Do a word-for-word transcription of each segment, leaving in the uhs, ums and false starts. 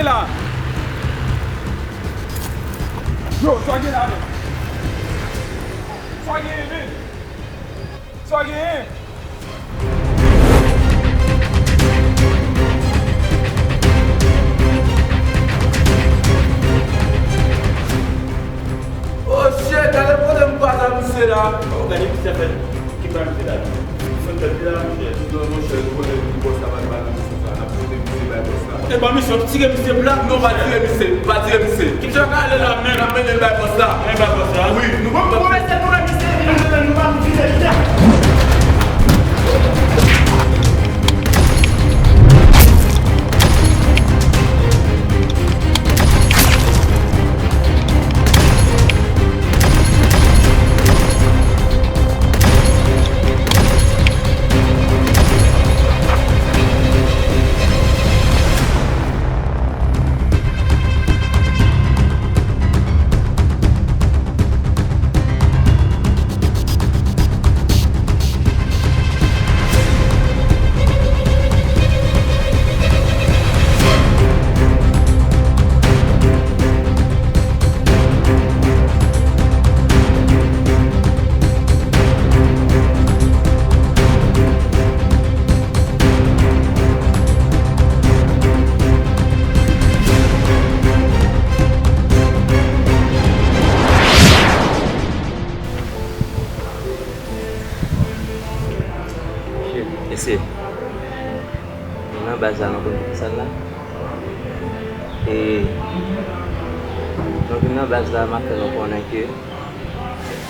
la. Yo, sa w gen la menm? Sa w genyen menm? Sa w genyen? Oh shit, gade pwoblèm m kwaze ak misye la. Oh, gade misye fè. Ki pa misye la? Misye fè pil la, monchè. Non, monchè, nou konnen ki bòs la pa t ba nou misye sa. N ap pote misye bay bòs la. E ban misye, tire misye plat. Non, pa tire misye, pa tire misye. Ki misye ka ale la menm? N ap mennen l bay bòs la. Mennen bay bòs la? Wi, nou pran bòs la. Pwofesè, nou wè misye vin, nou pa vin vide li la. Mesye, nou nan baz la, nou konn sa n la. E nou vin nan baz la, m ap fè nou konnen ke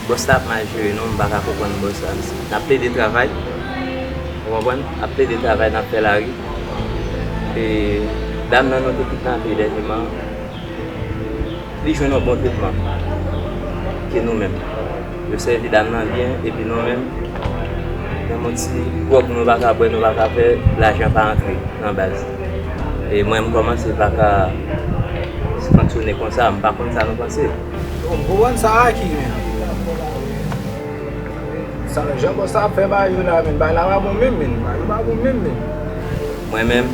bòs la ap mal jere nou, m pa ka konprann bòs la. N ap plede travay, ou konprann? N ap plede travay, n ap fè lari. E dam nan nou te kidnape dènyèman, li jwenn yon bon tretman ke nou menm. Yo sèvi dam nan byen, epi nou menm, menm yon ti gwòg nou pa ka bwè, nou pa ka fè, lajan pa antre nan baz. E mwen, m kòmanse pa ka fonksyone konsa, m pa konn sa nou panse. Bon, m konprann sa a ki men. Sa, jan bòs la ap fè bagay yo la, men bagay la pa bon menm, men. Bagay yo pa bon menm, men. Mwen menm,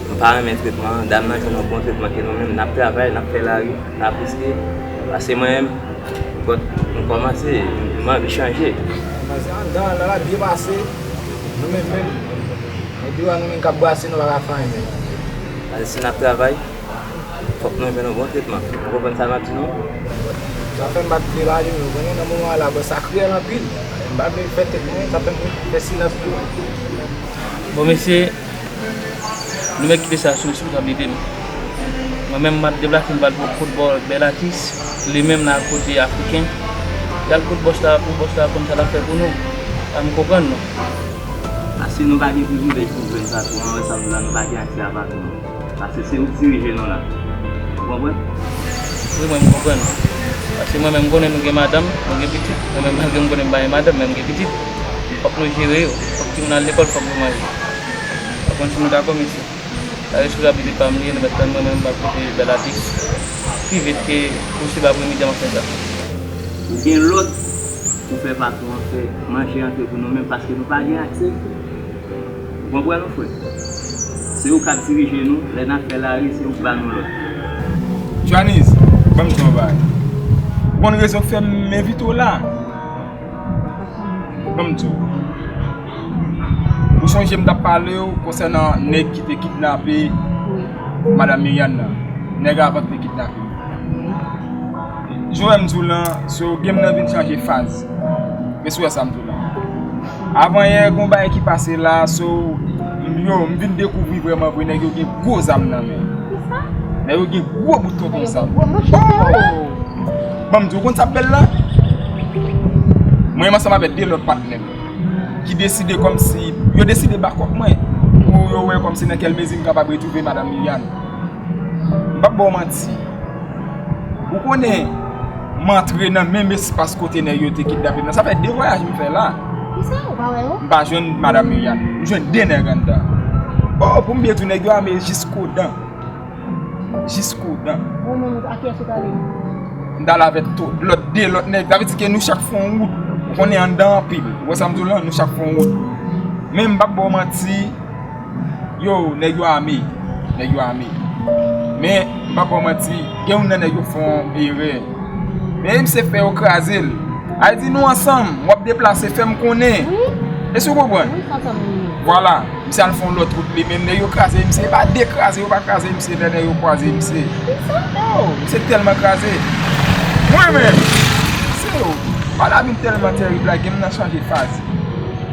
m pa renmen tretman an. Dam nan jwenn yon bon tretman ke nou menm, n ap travay, n ap fè lari, n ap riske. Paske mwen menm, m kòmanse, m anvi chanje. Paske anndan an, la, la byen pase. Nou menm, menm, nou deyò a, nou menm k ap brase, nou pa ka fè anyen, men. Paske si n ap travay, fòk nou jwenn yon bon tretman. Ou konprann sa m ap di nou? Sa fè m pa t vle pale, men ou konnen nan moman an la, bòs sa kriyèl anpil. M pa vle fè tèt mwen, sa fè m fè silans mwen. Bon, mesye, nou mèt kite sa sou responsablite m. Mwen menm, m ap deplase, m pral pou kote bò Bèl Atis, li menm nan kote Afriken. L al kote bòs la, pou bòs la konn sa l ap fè pou nou. Sa m konprann, non. Paske nou pa gen privilèj pou jwenn patwon an, wè sa m di la, nou pa gen aksè a patwon an. Paske se ou k dirije nou la. Ou konprann? Wi, mwen, m konprann. Paske mwen menm, m konnen nou gen madanm, nou gen pitit. Mwen menm, malgre m konnen m pa gen madanm, men m gen pitit. Fòk nou jere yo. Fòk timoun al lekòl, fòk yo manje. Fòk yon timoun dakò, mesye. Sa responsablite pa m li ye, nou mèt tann mwen menm, m ap kote Bèl Atis. Pi vit ke posib apremidi a, m ap fè sa. Ou gen lòd pou fè patwon an fè manje antre pou nou menm, paske nou pa gen aksè. Ou konprann, mon frè? Se ou k ap dirije nou, lè n ap fè lari, se ou k ba nou lòd. Joaniz, ban m di w yon bagay. Ou konn rezon k fè m envite w la? Ban m di w. Ou sonje m t ap pale w konsènan nèg ki te kidnape Wi. Madanm Miriane nan? Nèg avan ki te kidnape l. Wi. Jan m di w lan, so, game nan vin chanje faz. Men si w wè sa m di w lan. Avan yè, gen yon bagay ki pase la, so, m, yo, m vin dekouvri vrèman vre, nèg yo gen gwo zam nan men. Kisa? Nèg yo gen gwo bout tonton zam. Nèg yo gen gwo manchèt nan men. Oh! Ban m di w, ou konn sa k bèl la? Mwen menm ansanm avèk de lòt patnè m ki deside kòmsi, yo deside bakòp mwen pou yo wè kòmsi nan kèl mezi m kapab retwouve madanm Liliane. M p ap ba w manti. Ou konnen, m antre nan menm espas kote nèg yo te kidnape m nan. Sa fè de vwayaj m fè la. Kisa? Ou pa wè yo? M pa jwenn madanm Liliane. M jwenn de nèg anndan. Oh, pou m byen di w, nèg yo ame jiskodan. Jiskodan. Ou menm, ak kiyès ou t ale? M t al avèk to-, lòt de lòt nèg. Sa vle di ke nou chak fè yon wout. Ou konnen anndan anpil. Ou wè sa m di w lan? Nou chak fè yon wout. Men m p ap ba w manti. Yo, nèg yo ame. Nèg yo ame. Men, m p ap ba w manti, gen youn nan nèg yo fè yon erè. Men misye fè yo kraze l. A di nou ansanm, w ap deplase, fè m konnen. Wi. Èske w konprann? Wi, se ansanm nou ye. Vwala. Misye al fè yon lòt wout li menm. Nèg yo kraze misye. E pa de kraze yo pa kraze misye lè nèg yo kwaze misye. Kisa? Oh, misye tèlman kraze. Mwen menm, se yo. Maladi m tèlman tèrib la, gen m nan chanje faz.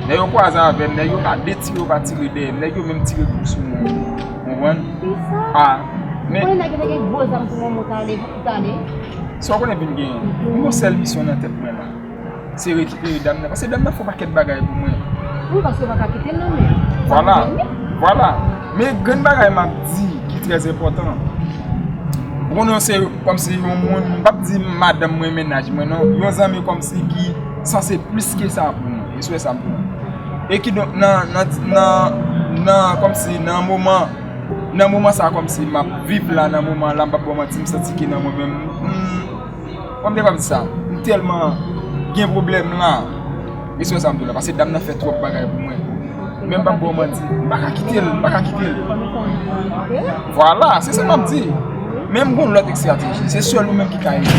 Nèg yo kwaze avè m, nèg yo pa de tire, yo pa tire dèyè m. Nèg yo menm tire kou sou mwen. Ou konprann? Kisa? Ah, men. Ou konnen nèg yo te gen gwo zam pou mwen, mwen tale, pou tale. Sa w konnen vin genyen? M gon sèl misyon nan tèt mwen la. Se rekipere dam nan. Paske dam nan fè yon pakèt bagay pou mwen. Wi, paske w pa ka kite l nan men. Vwala. Vwala. Men grenn bagay m ap di ki trè enpòtan. Ou konnen se kòmsi yon moun, m p ap di madanm mwen, mennaj mwen non. Yon zanmi kòmsi ki sanse plis ke sa pou mwen. E sou sa m pou mwen. E kidonk nan, nan, nan, nan, kòmsi nan moman, nan moman sa kòmsi m ap viv la, nan moman la, m p ap ba w manti, m santi ke nan mwen menm, hmm, kòman m te kapab di sa? M tèlman gen pwoblèm la. E se sa m di w la, paske dam nan fè twòp bagay pou mwen. Men m p ap ba w manti, m pa ka kite l, m pa ka kite l. Vwala, se sa m ap di. Men m gon lòt estrateji, se sèl ou menm ki ka ede.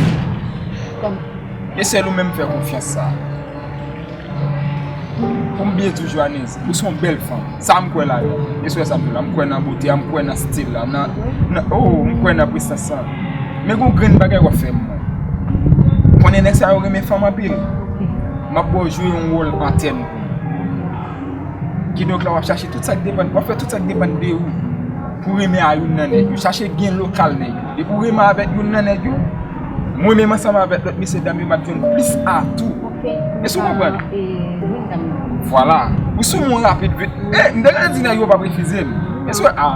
E sèl ou menm m fè konfyans sa. Pou m byen di w, Johannes, ou se yon bèl fanm. Sa m kwè la, wi. E sou sa m di w la, m kwè nan bote a, m kwè nan stil la, nan, nan, oh, m kwè nan prestans lan. Men gon grenn bagay w ap fè m. Konnen nèg sa yo renmen fanm anpil. M ap ba w jwe yon wòl antèn. Kidonk la, w ap chache tout sa k depann, w ap fè tout sa k depann de ou pou renmen a youn nan nèg yo. Chache gen lokal nèg yo. Depi w renmen avèk youn nan nèg yo, mwen menm ansanm avèk lòt mesye dam yo, m ap jwenn plis atou. Ok. Èske w konprann? E, wi, dam yo. Vwala. Ou sou mwen rapid vit. E, m te gentan di nèg yo p ap refize m. Èske w, a,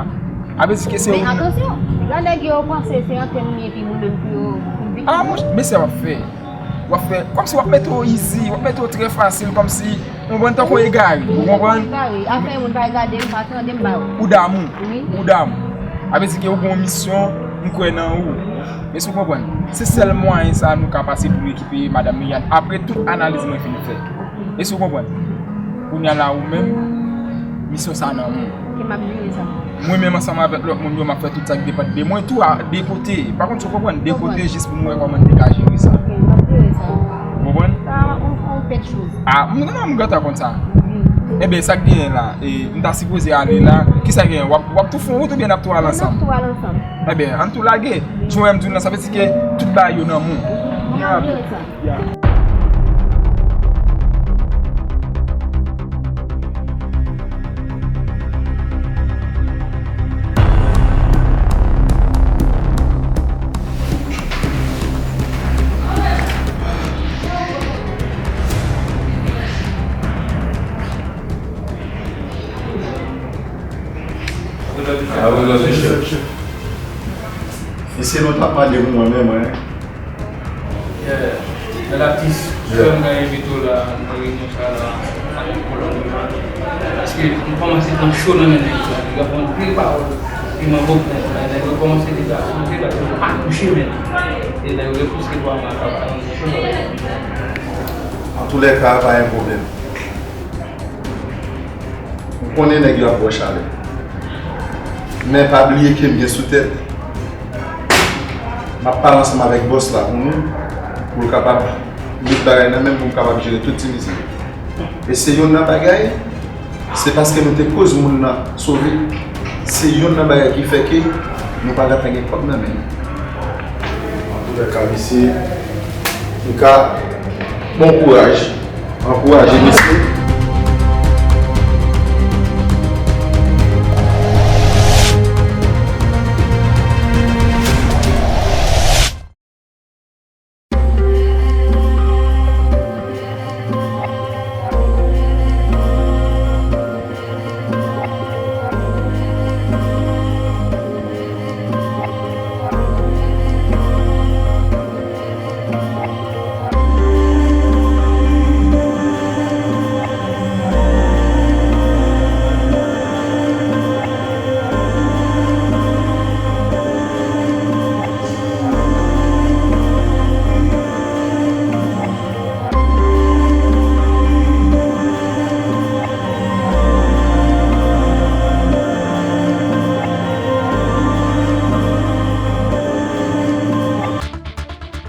a vle di ke se men ou. Atansyon, lè nèg yo panse se antèn li epi mwen menm pou yo, pou m vin. A, monchè, men sa w ap fè. W ap fè, kòmsi w ap mete w easy, w ap mete w trè fasil, kòmsi, ou konprann, tankou egare, ou konprann? Egare, afè moun pa gade m, pa tande m, ba yo. Ou damou. Wi. Ou damou. A vle di ke ou gen yon misyon, m kwè nan ou. Èske w konprann? Se sèl mwayen sa nou ka pase pou nou rekipere madanm Liliane. Apre tout analiz mwen fin fè. Èske w konprann? Kounye a la ou menm, misyon sa nan men w. Ok, m ap jere sa. Mwen menm ansanm avèk lòt moun yo, m ap fè tout sa k depann de mwen tou a de kote. Pa konn si w konprann, de kote jis pou nou wè kòman n te ka jere sa. Ok, m ap jere sa. Ou konprann? Sa, on, on pèt choz. A, m, non, m gentan konn sa. Wi. Ebyen, sa k genyen la, e, m ta sipoze ale la. Kisa k genyen? W ap, w ap tou fè yon wout oubyen n ap tou al ansanm? N ap tou al ansanm. Ebyen, ann tou lage. Jan w wè m di w lan, sa vle di ke tout bagay yo nan men w. Wi, m ap jere sa. Ya. Ah, wi, wi, wi. Mesye, nou t ap mande pou mwen menm, wi. Yeah. Bèl atis, yeah, frè m ka envite w la, nan reyinyon sa la, avèk kolòn yo la. Paske m kòmanse pran cho nan men nèg yo la. Nèg yo ap pran anpil pawòl, epi mwen bon pou nèg yo la. Nèg yo kòmanse deja chanje, paske yo pa touche men. E nèg yo repouse twa mwa, pa, pa touche men. Antoulèka, pa gen pwoblèm. Ou konnen nèg yo ap ba w chalè. Men pa bliye ke m gen sou tèt. M ap pale ansanm avèk bòs la pou nou, pou l kapab met bagay nan men m pou m kapab jere tout ti mizè yo. E se youn nan bagay, se paske nou te koz moun nan sove. Se youn nan bagay ki fè ke nou pa gentan gen kòb nan men nou. Antoulèka, mesye, m ka bon kouraj, ankouraje mesye.